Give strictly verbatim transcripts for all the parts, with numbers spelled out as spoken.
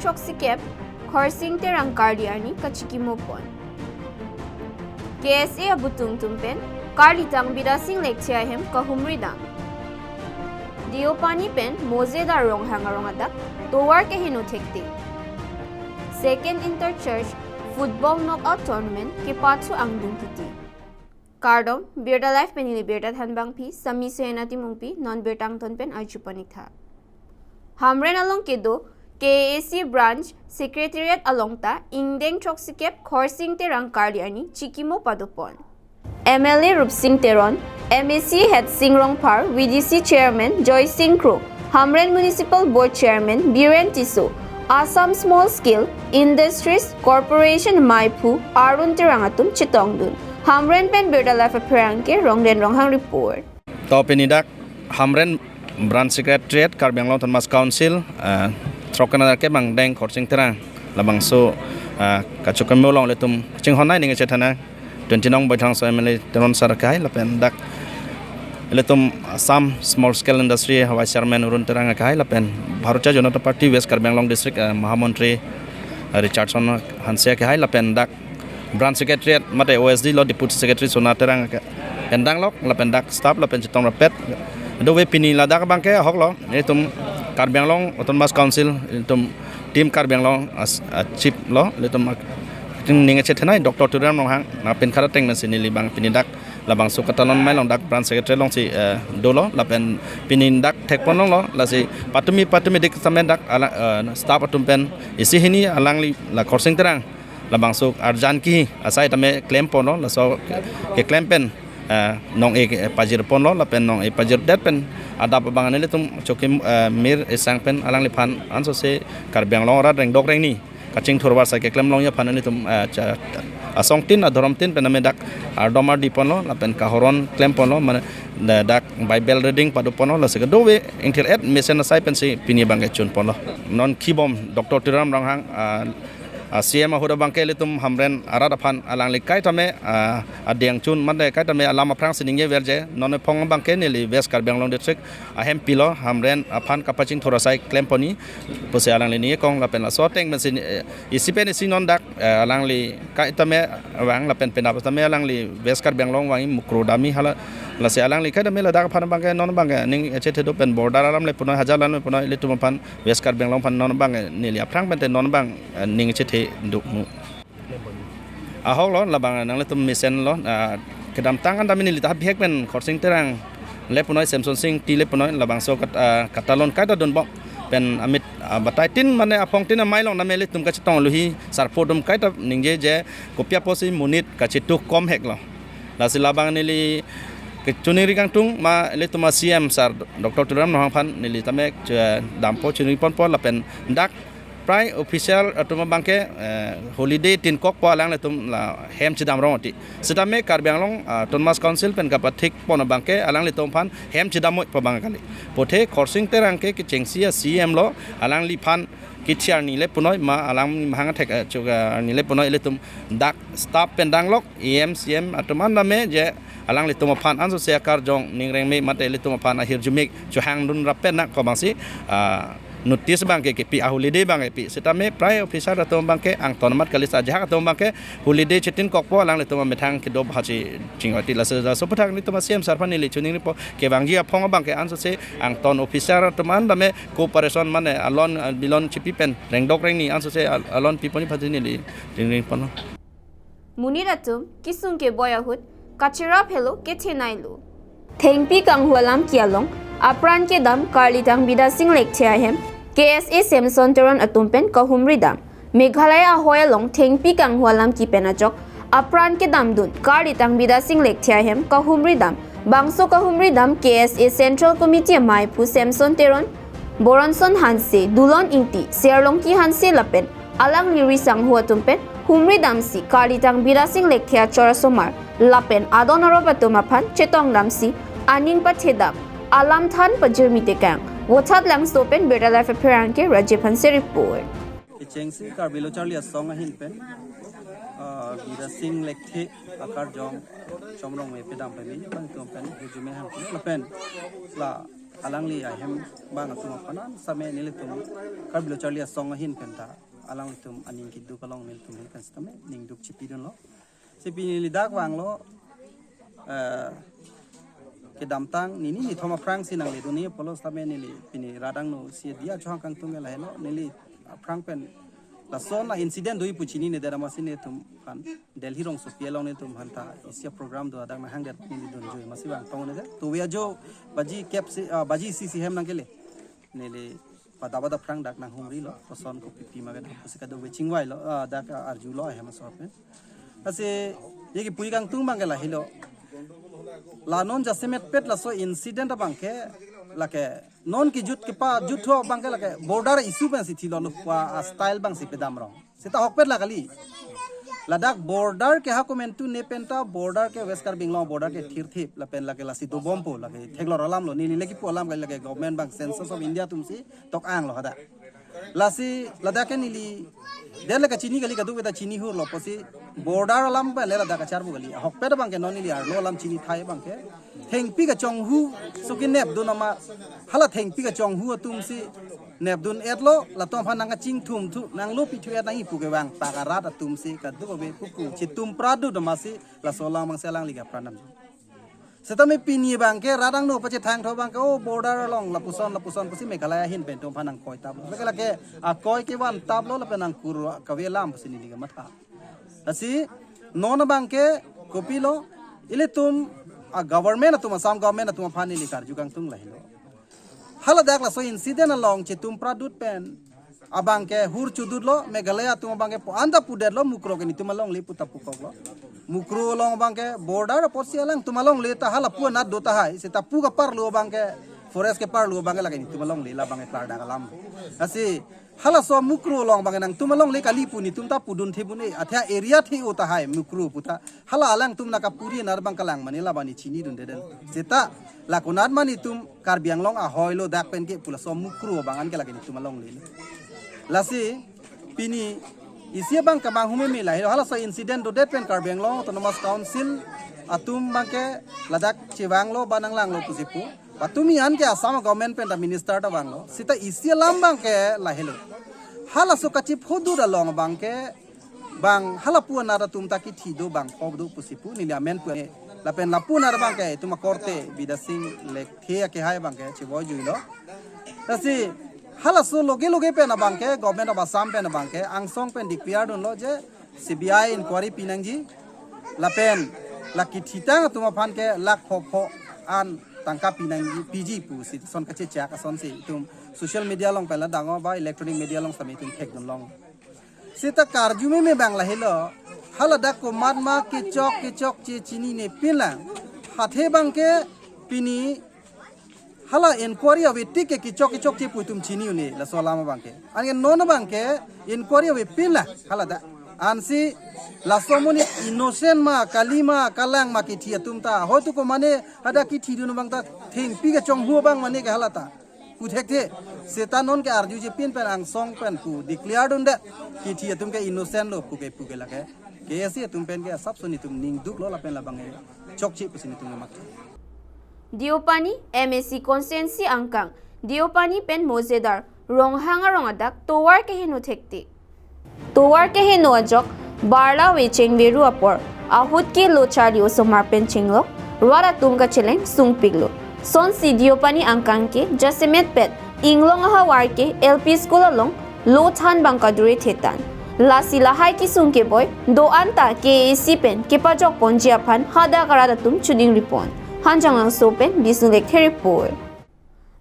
Throksi kep Khorsing Terang Karli arni kachikimo pon. K S A abutung atum pen Karlitang Bidya Sing Lekthe ahem kahumri dam. Deopani pen Mozedar Ronghang arong adak tovar keheno thekte. Second Inter Church Football Knockout Tournament kepathu angdung titi. Kardom, Birta Live pen neli birta thanbangpi Sami Sena Timungpi, non birta angton pen arju paniktha. Hamren along kedo K A C Branch Secretariat along ta ingdeng throksi kep Khorsing Terang Karli arni chikimo padopon. M L A Rupsing Teron, M A C Headsing Rongphar, V D C Chairman Joysing Kro, Hamren Municipal Board Chairman Biren Tisso, Assam Small Scale Industries Corporation maiphu Arun Terang atum chetongdun. Hamren pen Birta Live apherangke Rongden Ronghang report. To pini dak Hamren Branch Secretariat Karbi Anglong Autonomous Council, eh, throk kena ke bang deng Khorsing Terang labangso, eh, kachikimo along ilitum chinghon nai ning chethan nang twenty nong Baithalangso M L A Teron Sir akehai lapen dak ilitum Assam Small Scale Industry Vice Chairman Arun Terang akehai lapen Bharatiya Janata Party West Karbi Anglong District, eh, Mahamantri, eh, Richardson Hanse akehai lapen dak Branch Secretariat mate O S D lo Deputy Secretary Sona Terang ke endang lok lapen dak staff lapen chetong rapet. Dove pini ladak abangke ahok lo, itum Karbi Anglong Autonomous Council, itum Team Karbi Anglong as, ah, chief lo, itum ak-, itum ning chethan nai Doctor Tuliram Ronghang, na pen khara teng mesi neli bang pini dak labangso katalon mai along dak Branch Secretary alongsi, eh, dolo lapen pini dak thekpon longlo, lasi patumi patumi dik same dak ala, eh, staff atum pen isi hini alangli la Khorsing Terang labangso arjan ke asai tame klemponlo, laso ke, keklem pen, eh, nong-e pajirponlo lapen nong-e pajirdet pen adap abang nelitum chokim, eh, mir esang pen alangliphan ansose Karbi Anglong arat rengdok rengni kachingthur varsai keklem longji aphan nelitum, eh, cha-, asong tin adhorom tin pen tame dak ardom ardiponlo lapen kahoron klemponlo, mane da-, dak Bible reading padoponlo, lasi kadove ingthir-et mesen asai pensi pini abangke chunponlo. Non kibom Doctor Tuliram Ronghang, ah, ah, C M ahut abangke ilitum Hamren arat aphan alangli kaitame, ah, adeng chun mate kaitame alam aphrangsi ningjeverji, non ephong abangke neli West Karbi Anglong District ahempilo Hamren aphan kapachingthur asai klempon-i pusi alangli ningjekrong lapen laso ateng pensi, eh, isi pen isi non dak, eh, alangli kaitame vang lapen penap tame alangli West Karbi Anglong vang-i Mukroh dam-i hala, lasi alangli kaitame ladak aphan abangke non abangke ning chethe do pen border alam le punoi hajar alam le punoi ilitum aphan West Karbi Anglong aphan non abangke neli aphrang pente non abang, eh, ning chethe duk mu. Ahok lo labang nanglitum mesen lo, ah, kedamtang an tame neli ta bihek pen Khorsing Terang le punoi Semson Sing ti le punoi labangso kat-, ah, katalon kaita dunbom pen amit, ah, batai tin mane aphong tin amei along tame ilitum kachetong luhi sarpo atum kaita ningjeje kopi apotsi monit kachetu kom hek lo. Lasi labang neli kechoningri kangtung ma ilitum a C M Sir Doctor Tuliram Ronghang aphan neli tame che-, dampo choningri ponpo lapen dak prai official atum abangke, eh, holiday tin kokpo alanglitum la hem chedam rong oti. Sitame Karbi Anglong, ah, Autonomous Council pen kapathik pon abangke alanglitum aphan hem chedam oi pu abang kali. Puthe Khorsing Terang ke kechengsi a C M lo, alangliphan kithia arni le punoi ma alang mahang thek, eh, chuga arni le punoi ilitum dak staff pen danglok E M C M atum an tame je alanglitum aphan ansose akarjong ning rengme mate ilitum aphan ahirjume chohangdun rap pen nang ko abangsi, ah, notice abangke kepi, a holiday abangke pi. Sitame prai officer atum abangke angton amat kali, sa ajahak atum abangke holiday chetin kokpo alanglitum amethang kedo bhachi ching oti, lasi laso aputhak nelitum a C M Sir aphan neli choningripo kevangji aphong abangke ansose angton officer atum an tame cooperation mane alon, ah, bilon chipi pen rengdok rengni ansose al-, alon piponji aphansi neli choningri ponlo. Monit atum kesung keboi ahut kachirap helo kethenei lo. Thengpi kanghu alam ke along apran kedam Karlitang Bidya Sing Lekthe ahem K S A Semson Teron atum pen kahumri dam. Meghalaya ahoi along thengpi kanghu alam ke pen ajok apran kedamdun Karlitang Bidya Sing Lekthe ahem kahumri dam. Bangso kahumri dam K S A Central Committee amaiphu Semson Teron, Boronson Hanse, Dulon Ingti, Serlongki Hanse lapen alangli risangho atum pen humri damsi Karlitang Bidya Sing Lekthe achor asomar lapen adon arop atum aphan chetong damsi aning pathe dam alam than pajirmi tekang. Vothatlangso pen Birta Live apherangke Rajiv Hanse report. Kechengsi Karbi Lo Charli Asong ahin pen, ah, Bidya Sing Lekthe akarjong Chomrong me pedam pemi bang tum pen hirjume hang lapen la alangli ahem bang atum aphan an same nelitum Karbi Lo Charli Asong ahin pen ta alanglitum aning keduk along nelitum ahin pen sitame ningduk chipidunlo. Si pini neli dak vanglo, eh, kedamtang nini nithom aphrang si nangledunji apotlo sitame neli pini rat angno si diya chohang kangtung ke lahelo neli aphrang pen lason a incident do-i pu chinine dera masi netum aphan Delhi rongsopi along netum aphan ta isi a program do adak nanghang det neli dunjoi masi vangtong ne de. Tuwe ajo baji kep si, ah, baji isi si hem nangkele. Neli pada pada aphrang dak nanghumrilo, koson kopi pi ma ke dak pusi kadokave chingvailo, ah, dak arjulo ahem asor pen. Lasi, ye kipu kangtung abang ke lahelo. La non jasemet pet laso incident abang ke, lake, non kejut kepajut thu abang ke lake, border issue pensi thilo lo pu a style abang si pedam rong. Seta ahokpet la kali. Ladak border ke ha komantu ne pen ta border ke West Karbi Anglong border ke thirthip lapen lake lasi dobompo lake theklong alam lo neli lake pu alam kali lake government abang Census of India atum si tok-anglo hadak. Lasi ladak ke neli den le kachini kali kadokave ta chini hurlo pusi border alam pen le ladak kacharbu kali. Ahokpet abang ke non neli arlo alam chinithai abang ke thengpi kachonghu suki nepdun ama hala thengpi kachonghu atum si nepdun-etlo, latum aphan nangkachingthum thu, nanglopi thu-et nangji pu kevang, pakarat atum si kadokave pupu, chitum pradut amatsi, laso alam abang si alangli kapran dam. Sitame pini abang ke, rat angno pachethang tho abang ke, oh, border along, lapuson, lapuson, pusi Meghalaya ahin pen atum aphan nangkoi taplo. Lake lake, akoi kevan taplo, lapen nangkur kave alam pusi neli kamatha. Lasi, non abang ke, kopilo, ilitum, a government atum, Assam government atum aphan neli karju kangtung lahelo. Haladak laso incident along chitum pradut pen abang ke hur chudutlo, Meghalaya atum abang ke po anta pudetlo Mukroh ke netum alongle pu ta pukoklo. Mukroh along abang ke border apotsi alangtum alongle ta hala pu anat do tahai, seta pu kaparlo abang ke forest keparlo abang ke lake netum alongle la abang ke klardak alam. Lasi halaso Mukroh along abang ke nangtum alongle kali pu netum ta pudun the pune, athe area the-o tahai Mukroh pu ta. Hala alangtum nangkapuri anat abang kalang mane la abang ne chinidunde den. Seta la konat ma netum Karbi Anglong ahoilo dak pen ke pu laso Mukroh abang an ke lake netum alongle. Lasi pini isi abang kemang humeme lahelo halaso incident dodet pen Karbi Anglong Autonomous Council atum abang ke ladak chevanglo ba nanglanglo pusi pu. Patumi an ke Assam government pen ta minister ta vanglo. Seta isi alam abang ke lahelo. Halaso kachiphodut along abang ke bang hala pu anat atum ta kithi do bang pho do pusi pu neli amen pu lapen lapu anat abang ke itum akorte Bidya Sing Lekthe akehai abang ke chivoijuilo. Lasi halaso loge loge pen abang ke government of Assam pen abang ke angsong pen declare dunlo je C B I inquiry pinangji lapen la kithitang atum aphan ke lakh pho pho an tangka pinangji piji pusi son kachechak asonsi itum social media along pen la dang-o ba electronic media along sitame itum thekdunlong. Seta karju meme abang lahelo. Haladak komat ma kechok kechokche chinine pinlang. Athe abang ke pini hala inquiry ave tik ke kechok kechokche pu itum chini un-e laso alam abang ke. Anke non abang ke inquiry ave pinlang haladak. Ansi laso amonit innocent ma, kali ma, kalang ma kithi atum ta. Hoitu komane hadak kithidun abang ta thengpi kachonghu abang mane ke hala ta. Puthekthe, seta non ke arjuje pin pen angsong pen pu declare dunde. Kithi atum ke innocent lo pu ke pu ke lake. K S A atum pen ke asapso netum ningduklo lapen labang ke chokche pusi netum ke mak. Deopani M A C constituency angkang, Deopani pen Mozedar, Ronghang arong adak tovar keheno thekte. Tovar keheno ajok, barla vecheng veru apor, ahut ke Lo Charli osomar pen chenglok, rat atum kacheleng sungpiklo. Sonsi Deopani angkang ke, jasemet pet, inglong ahavar ke L P school along, lo than abang kadure thetan. Lasi lahai kesung keboi, do-an ta K A A C pen, kepajok ponji aphan, hadak arat atum chuding ripon. Hanjanglangso pen, Bisnu Lekthe report.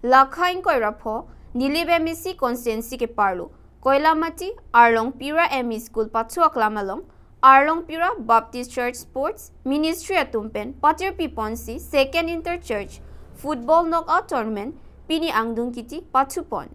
Lakha ingkoi ra pho, Nilip M A C constituency keparlo, Koilamati, Arlongpira M E School pathu aklam along, Arlongpira Baptist Church Sports Ministry atum pen patirpi ponsi Second Inter Church Football Knockout Tournament pini angdung kiti pathupon.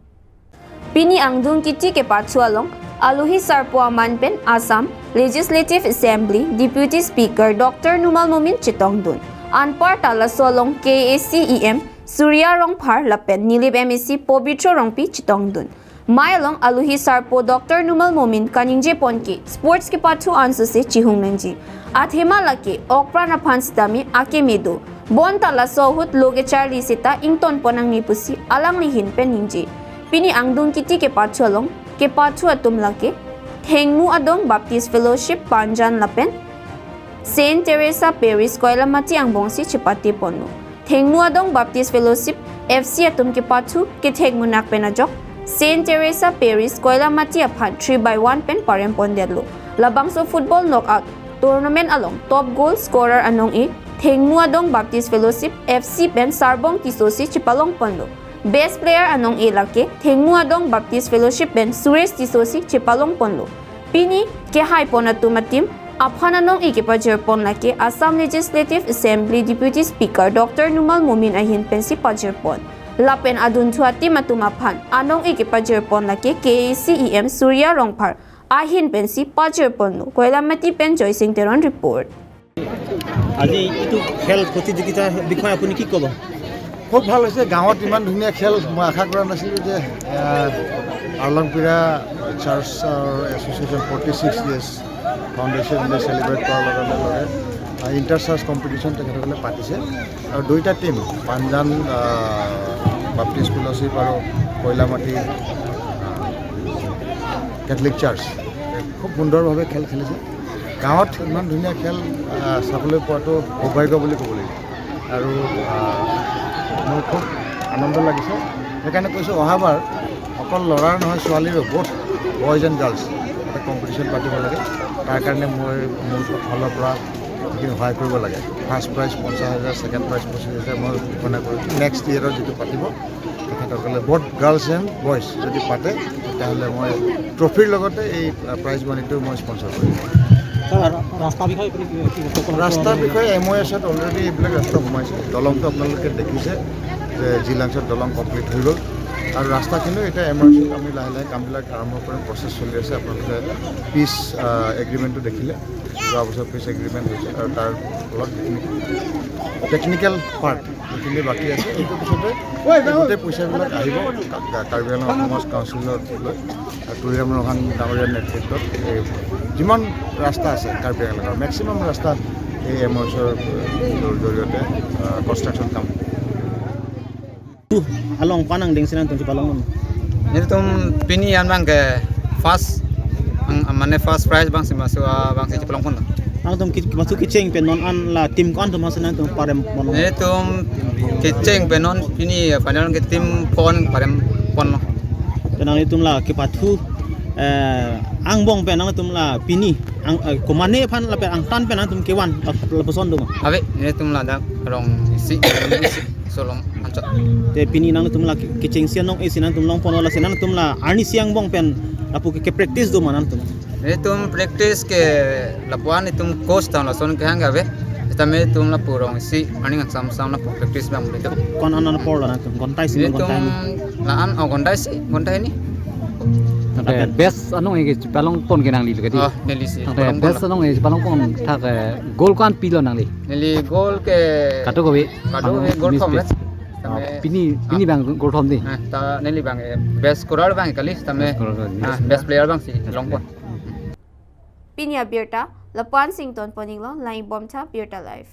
Pini angdung kiti kepathu along, alohi sarpo aman pen Assam Legislative Assembly Deputy Speaker Doctor Numal Momin chetongdun. Anparta laso along K A A C E M Surya Rongphar lapen Nilip M A C Pobitro Rongpi chetongdun. Mai along alohi sarpo Doctor Numal Momin kaningje pon ke sports kepathu ansose chihung nangji. Athema lake okpran aphan sitame akeme do. Bonta laso ahut lo kecharli seta ington pon nangne pusi alangli ahin pen ningje. Pini angdung kiti kepathu along kepathu atum lake Thengmu Adong Baptist Fellowship Panjan lapen Saint Teresa Parish Koilamati angbongsi chepate ponlo. Thengmu Adong Baptist Fellowship F C atum kepathu kethek munak pen ajok Saint Teresa Parish Koilamati aphan three by one pen parem pondetlo. Labangso football knockout tournament along top goal scorer anong-e Thengmu Adong Baptist Fellowship F C pen Sarbong Tisso si chepalong ponlo. Best player anong-e lake Thengmu Adong Baptist Fellowship pen Suresh Tisso si chepalong ponlo. Pini kehai pon atum ateam aphan anong-e kepajir pon lake Assam Legislative Assembly Deputy Speaker Doctor Numal Momin ahin pensi pajir pon. Lapen adunthu ateam atum aphan anong-e kepajir pon lake K A C E M Surya Rongphar ahin pensi pajir ponlo. Koilamati pen Joysing Teron report. আজি এইটো খেল প্ৰতিযোগিতাৰ বিষয়ে আপুনি কি ক'ব? খুব ভাল হৈছে। গাঁৱত ইমান ধুনীয়া খেল মই আশা কৰা নাছিলোঁ যে, আহ, আৰ্লংপিৰা চাৰ্চৰ এছ'চিয়েশ্যন ফৰ্টি ছিক্স ইয়েৰ্ছ ফাউণ্ডেশ্যনে চেলিব্ৰেট কৰাৰ লগে লগে, আহ, ইণ্টাৰ চাৰ্চ কম্পিটিশ্যন তেখেতসকলে পাতিছে। আৰু দুইটা টিম, পাঞ্জান, আহ, বাপ্টিষ্ট ফেল'শ্বিপ আৰু কৈলামাটি, আহ, কেথলিক চাৰ্চ, খুব সুন্দৰভাৱে খেল খেলিছে। গাঁৱত ইমান ধুনীয়া খেল, আহ, চাবলৈ পোৱাটো সৌভাগ্য বুলি ক'ব লাগিব। আৰু, আহ, মোৰ খুব আনন্দ লাগিছে। সেইকাৰণে কৈছোঁ, অহাবাৰ অকল ল'ৰাৰ নহয়, ছোৱালীৰো, both boys and girls, এটা কম্পিটিশ্যন পাতিব লাগে। তাৰ কাৰণে মই মোৰ ফালৰ পৰা যিখিনি সহায় কৰিব লাগে, ফাৰ্ষ্ট প্ৰাইজ পঞ্চাছ হাজাৰ, ছেকেণ্ড প্ৰাইজ পঁচিছ হাজাৰ মই ঘোষণা কৰিছোঁ। নেক্সট ইয়েৰত যিটো পাতিব, তেখেতসকলে both girls and boys যদি পাতে, তেতিয়াহ'লে মই ট্ৰফিৰ লগতে এই, আহ, প্ৰাইজ মানিটো মই স্পনচৰ কৰিম। ছাৰ, ৰাস্তা বিষয়ে আপুনি কি, কি ক'ব? ৰাস্তাৰ বিষয়ে এম অ' এছত অলৰেডি এইবিলাক ৰাস্তা সোমাইছে। দলংটো আপোনালোকে দেখিছে যে জিলাংছত দলং কমপ্লিট হৈ গ'ল আৰু ৰাস্তাখিনিও এতিয়া এম অ' এছত আমি লাহে লাহে কামবিলাক আৰম্ভ কৰিম, প্ৰচেছ চলি আছে। আপোনালোকে পিচ, আহ, এগ্ৰিমেণ্টটো দেখিলে, যোৱা বছৰ পিচ এগ্ৰিমেণ্ট হৈছে আৰু তাৰ ফলত যিখিনি টেকনিকেল পাৰ্ট যিখিনি বাকী আছে, এইটো পিছতে এই গোটেই পইচাবিলাক আহিব কা-, কা-, কাৰ্বি আংলং অট'নমাছ কাউন্সিলক লৈ আৰু তুলিৰাম ৰংহাং ডাঙৰীয়াৰ নেতৃত্বত এই যিমান ৰাস্তা আছে কাৰ্বি আংলঙৰ মেক্সিমাম ৰাস্তা এই এম অ' এছৰ জৰিয়তে, আহ, কনষ্ট্ৰাকশ্যন কাম। Along ko-an angdengsi nangtum chepalong pon? Nelitum pini an abang ke first, ang, mane first prize abangsi maso, ah, abangsi chepalong pon. Nangtum ke-, maso kecheng pen non an la team ko-an atum hasi nangtum parem pon? Nelitum kecheng pen non pini, ah, final ke team four parem ponlo. Pen nangtum la kepathu, eh, angbong pen nangtum la pini ang, eh, komane aphan lapen angtan pen nangtum kevan la, lapuson do ma? Ave, nelitum ladak rong isi, rong isi, Solom anchot. Te pini nangtum la ke-, kechengsi anong-esi nangtum long pon, lasi nangtum la arnisi angbong pen lapu ke, ke-practice do ma nangtum? Nelitum practice ke lapu-an itum coach ta lason kehang ke ave. Sitame itum lapu rong isi arni kangsam sam lapu practice abang nelitum. Ko-an apor la nangtum? Ghonta isi ma, nelitum ghonta hini? La-an, oh, ghonta isi, ghonta hini. Tangte best anong-e chepalong pon ke nangli lo kedi? Oh, neli si. Tangte best anong-e chepalong pon thak, eh, goal ko-an pilo nangli? Neli goal ke kadokave. Kadokave goal thom le. Tame, pini, pini abang goal thom di? Ah, ta neli abang, eh, best scorer abang kali, tame, best scorer kali, ah, best player abangsi long pon. Pini abirta lapu-ansi ington pon-iklo, lang-ik bomtha Birta Live.